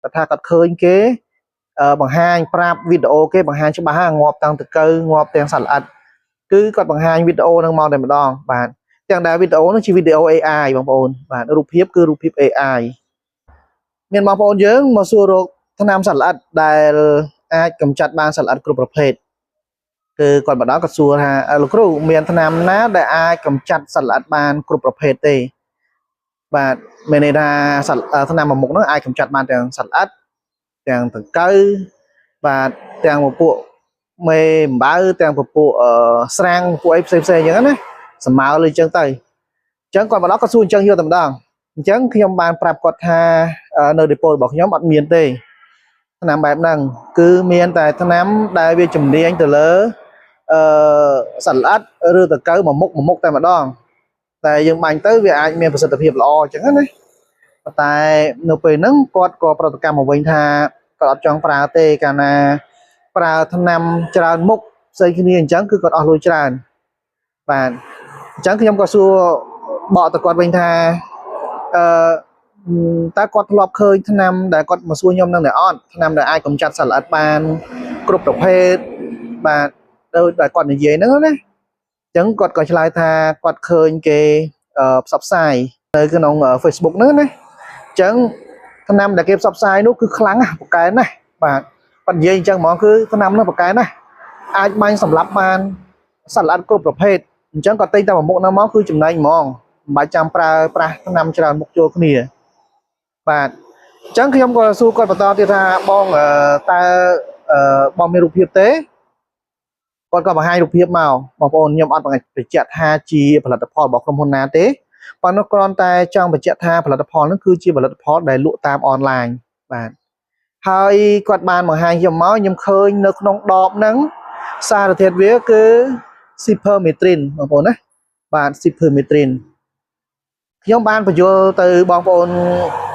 គាត់ថាគាត់ឃើញគេបង្ហាញប្រាប់វីដេអូគេបង្ហាញច្បាស់ងាប់ទាំងតកៅងាប់ទាំងសត្វល្អិតគឺគាត់បង្ហាញវីដេអូនឹងមកតែម្ដងបាទទាំងដែលវីដេអូនោះជាវីដេអូ AI បងប្អូនបាទរូបភាពគឺរូបភាព AI មានបងប្អូនយើងមកសួររកថ្នាំសត្វល្អិតដែលអាចកម្ចាត់បានសត្វល្អិតគ្រប់ប្រភេទគឺគាត់មកដល់គាត់សួរថាលោកគ្រូមានថ្នាំណាដែលអាចកម្ចាត់សត្វល្អិតបានគ្រប់ប្រភេទទេបាទមានន័យថាសត្វថ្នាំមួយមុខហ្នឹងអាចកម្ចាត់បានទាំងសត្វល្អិតទាំងដង្កូវបាទទាំងពពួកមេអំបៅទាំងពពួកស្រាំងពួកអីផ្សេងផ្សេងអញ្ចឹងណាសម្ើលើអញ្ចឹងទៅអញ្ចឹងគាត់មកដល់គាត់សួរអញ្ចឹងយកតែម្ដងអញ្ចឹងខ្ញុំបានប្រាប់គាត់ថានៅដេប៉ូរបស់ខ្ញុំអត់មានទេថ្នាំបែបហ្នឹងគឺមានតែថ្នាំដែលវាជំនាញទៅលើអឺសត្វល្អិតឬដង្កូវមួយមុខមួយមុខតែម្ដងតែយើងបាញ់ទៅវាអាចមានប្រសិទ្ធភាពល្អអញ្ចឹងណាប៉ុន្តែនៅពេលហ្នឹងគាត់ក៏ប្រតិកម្មមកវិញថាគាត់អត់ចង់ប្រើទេកាលណាប្រើថ្នាំច្រើនមុខផ្សេងគ្នាអញ្ចឹងគឺគាត់អស់លុយច្រើនបាទអញ្ចឹងខ្ញុំក៏សួរបកទៅគាត់វិញថាអឺតើគាត់ធ្លាប់ឃើញថ្នាំដែលគាត់មកសួរខ្ញុំនឹងដែរអត់ថ្នាំដែលអាចកម្ចាត់សត្វល្អិតបានគ្រប់ប្រភេទបាទដោយដែលគាត់និយាយហ្នឹងណាអញ្ចឹងគាត់ក៏ឆ្លើយថាគាត់ឃើញគេផ្សព្វផ្សាយនៅក្នុង Facebook ហ្នឹងណាអញ្ចឹងថ្នាំដែលគេផ្សព្វផ្សាយនោះគឺខ្លាំងណាស់ពូកែណាស់បាទគាត់និយាយអញ្ចឹងហ្មងគឺថ្នាំនោះពូកែណាស់អាចបាញ់សម្លាប់បានសត្វល្អិតគ្រប់ប្រភេទអញ្ចឹងគាត់ទិញតែមួយមុខហ្នឹងមកគឺចំណេញហ្មងមិនបាច់ចាំប្រើប្រាស់ថ្នាំច្រើនមុខចូលគ្នាបាទអញ្ចឹងខ្ញុំក៏សួរគាត់បន្តទៀតថាបងតើបងមានរូបភាពទេគាត់ក៏បង្ហាញរូបភាពមកបងប្អូនខ្ញុំអត់បញ្ជាក់ថាជាផលិតផលរបស់ក្រុមហ៊ុនណាទេប៉ុន្តែគ្រាន់តែចង់បញ្ជាក់ថាផលិតផលហ្នឹងគឺជាផលិតផលដែលលក់តាមអនឡាញបាទហើយគាត់បានបង្ហាញខ្ញុំមកខ្ញុំឃើញនៅក្នុងដបហ្នឹងសារធាតុវាគឺ Cypermethrin បងប្អូនណាបាទ Cypermethrin ខ្ញុំបានបញ្យល់ទៅបងប្អូន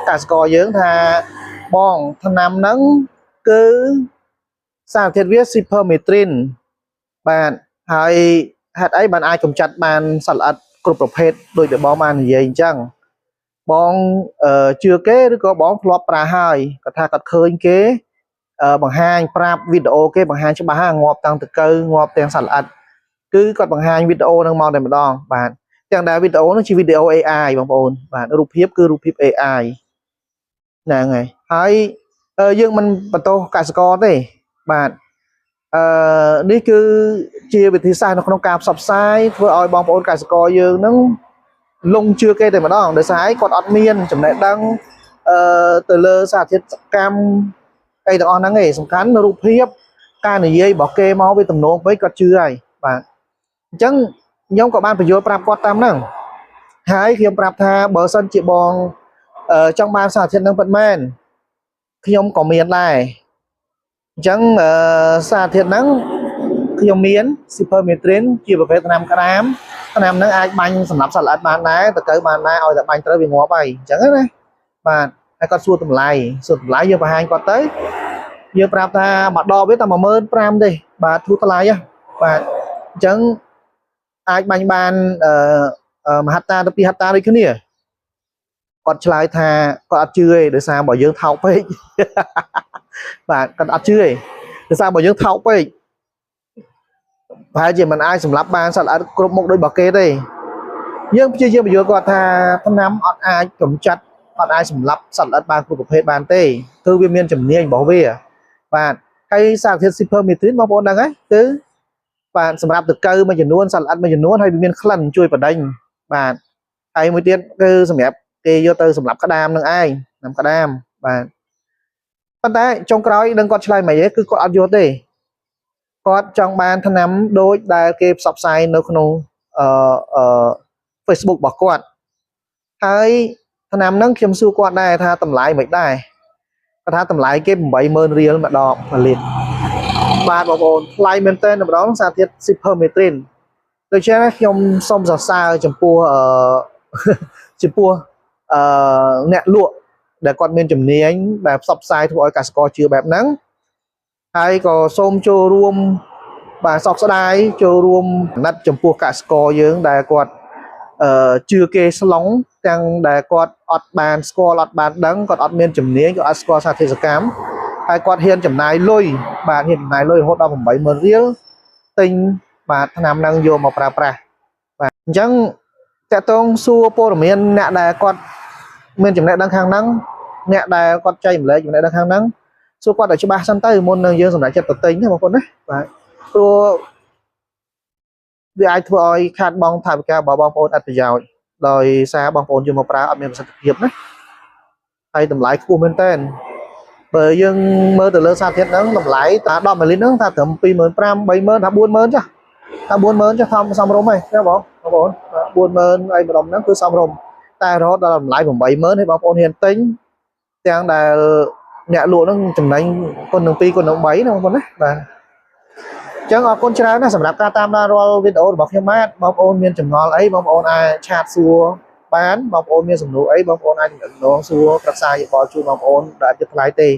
កសិករយើងថាបងថ្នាំហ្នឹងគឺសារធាតុវា Cypermethrin បាទហើយហេតុអីបានអាចកម្ចាត់បានសត្វល្អិតគ្រប់ប្រភេទដូចដែលបងបាននិយាយអញ្ចឹងបងជឿគេឬក៏បងធ្លាប់ប្រើហើយគាត់ថាគាត់ឃើញគេបង្ហាញប្រាប់វីដេអូគេបង្ហាញច្បាស់ងាប់ទាំងតកៅងាប់ទាំងសត្វល្អិតគឺគាត់បង្ហាញវីដេអូនឹងមកតែម្ដងបាទទាំងដែលវីដេអូនោះជាវីដេអូ AI បងប្អូនបាទរូបភាពគឺរូបភាព AI ហ្នឹងហើយហើយយើងមិនបន្ទោសកសិករទេបាទនេះគឺជាវិធីសាស្ត្រនៅក្នុងការផ្សព្វផ្សាយធ្វើឲ្យបងប្អូនកសិករយើងនឹងលងជឿគេតែម្ដងដោយសារអីគាត់អត់មានចំណេះដឹងទៅលើសារធាតុសកម្មអីទាំងអស់ហ្នឹងឯងសំខាន់រូបភាពការនិយាយរបស់គេមកវាទំនងពេកគាត់ជឿហើយបាទអញ្ចឹងខ្ញុំក៏បានបញ្យល់ប្រាប់គាត់តាមហ្នឹងហើយខ្ញុំប្រាប់ថាបើសិនជាបងចង់បានសារធាតុហ្នឹងពិតមែនខ្ញុំក៏មានដែរអញ្ចឹងសារធាតុហ្នឹងខ្ញុំមាន Cypermethrin ជាប្រភេទថ្នាំក្តាមថ្នាំហ្នឹងអាចបាញ់សម្រាប់សត្វល្អិតបានដែរតកៅបានដែរឲ្យតែបាញ់ត្រូវវាងាប់ហើយអញ្ចឹងណាបាទហើយគាត់សួរតម្លៃយើងបង្ហាញគាត់ទៅយើងប្រាប់ថាមួយដបវាតែ15000ទេបាទធូរថ្លៃហ៎បាទអញ្ចឹងអាចបាញ់បានមហត្តាទៅពីរហត្តាដូចគ្នាគាត់ឆ្លើយថាគាត់អត់ជឿទេដោយសារបើយើងថោកពេកបាទគាត់អត់ជឿទេដោយសារបើយើងថោកពេកប្រហែលជាមិនអាចសម្លាប់បានសត្វល្អិតគ្រប់មុខដូចរបស់គេទេយើងព្យាយាមបញ្យល់គាត់ថាថ្នាំអត់អាចកម្ចាត់អត់អាចសម្លាប់សត្វល្អិតបានគ្រប់ប្រភេទបានទេគឺវាមានជំនាញរបស់វាបាទហើយសារធាតុ Cypermethrin បងប្អូនដឹងហើយគឺបាទសម្រាប់តកៅមួយចំនួនសត្វល្អិតមួយចំនួនហើយវាមានក្លិនជួយបដិញបាទហើយមួយទៀតគឺសម្រាប់គេយកទៅសម្រាប់ក្តាមនឹងឯងថ្នាំក្តាមបាទប៉ុន្តែចុងក្រោយដឹងគាត់ឆ្លើយមិនទេគឺគាត់អត់យកទេគាត់ចង់បានថ្នាំដូចដែលគេផ្សព្វផ្សាយនៅក្នុងអឺ Facebook របស់គាត់ហើយថ្នាំហ្នឹងខ្ញុំសួរគាត់ដែរថាតម្លៃមិនដែរគាត់ថាតម្លៃគេ80000រៀលមួយដបមួយលីត្របាទបងប្អូនថ្លៃមែនទែនម្ដងសារធាតុ Cypermethrin ដូច្នេះខ្ញុំសូមសរសើរចំពោះចំពោះអ្នកលក់ដែលគាត់មានជំនាញដែលផ្សព្វផ្សាយធ្វើឲ្យកសិករជឿបែបហ្នឹងហើយក៏សូមចូលរួមបាទសោកស្ដាយចូលរួមអាណិតចំពោះកសិករយើងដែលគាត់ជឿគេស្លង់ ទាំងដែលគាត់អត់បានស្គាល់អត់បានដឹងគាត់អត់មានជំនាញគាត់អត់ស្គាល់សារធាតុសកម្មហើយគាត់ហ៊ានចំណាយលុយបាទហ៊ានចំណាយលុយរហូតដល់80000រៀលទិញបាទថ្នាំហ្នឹងយកមកប្រើប្រាស់បាទអញ្ចឹងតកតងសួរព័ត៌មានអ្នកដែលគាត់មានចំណេះដឹងខាងហ្នឹងអ្នកដែលគាត់ចែកម្លែកចំណេះដឹងខាងហ្នឹងសួរគាត់ឲ្យច្បាស់សិនទៅមុននឹងយើងសម្រេចចិត្តទៅទិញណាបងប្អូនណាបាទព្រោះវាអាចធ្វើឲ្យខាតបង់ថវិការបស់បងប្អូនអត់ប្រយោជន៍ដោយសារបងប្អូនយកមកប្រើអត់មានប្រសិទ្ធភាពណាហើយតម្លៃខ្ពស់មែនតើបើយើងមើលទៅលើសារធាតុហ្នឹងតម្លៃតា10មីលីហ្នឹងថាត្រឹម25000 30000ថា40000ចាស់ថា40000ចាស់ធំសមរម្យហើយណាបងបងប្អូន40000អីម្ដុំហ្នឹងគឺសមរម្យតែរហូតដល់តម្លៃ80000ហើយបងប្អូនហ៊ានទិញទាំងដែលអ្នកលក់ហ្នឹងចំណេញគុណនឹង2គុណនឹង3ណាបងប្អូនណាបាទអញ្ចឹងអរគុណច្រើនណាស់សម្រាប់ការតាមដានរាល់វីដេអូរបស់ខ្ញុំបាទបងប្អូនមានចម្ងល់អីបងប្អូនអាច chat សួរបានបងប្អូនមានសំណួរអីបងប្អូនអាចទំនាក់ទំនងសួរប្រឹក្សាយោបល់ជូនបងប្អូនដែលអត់គិតថ្លៃទេ។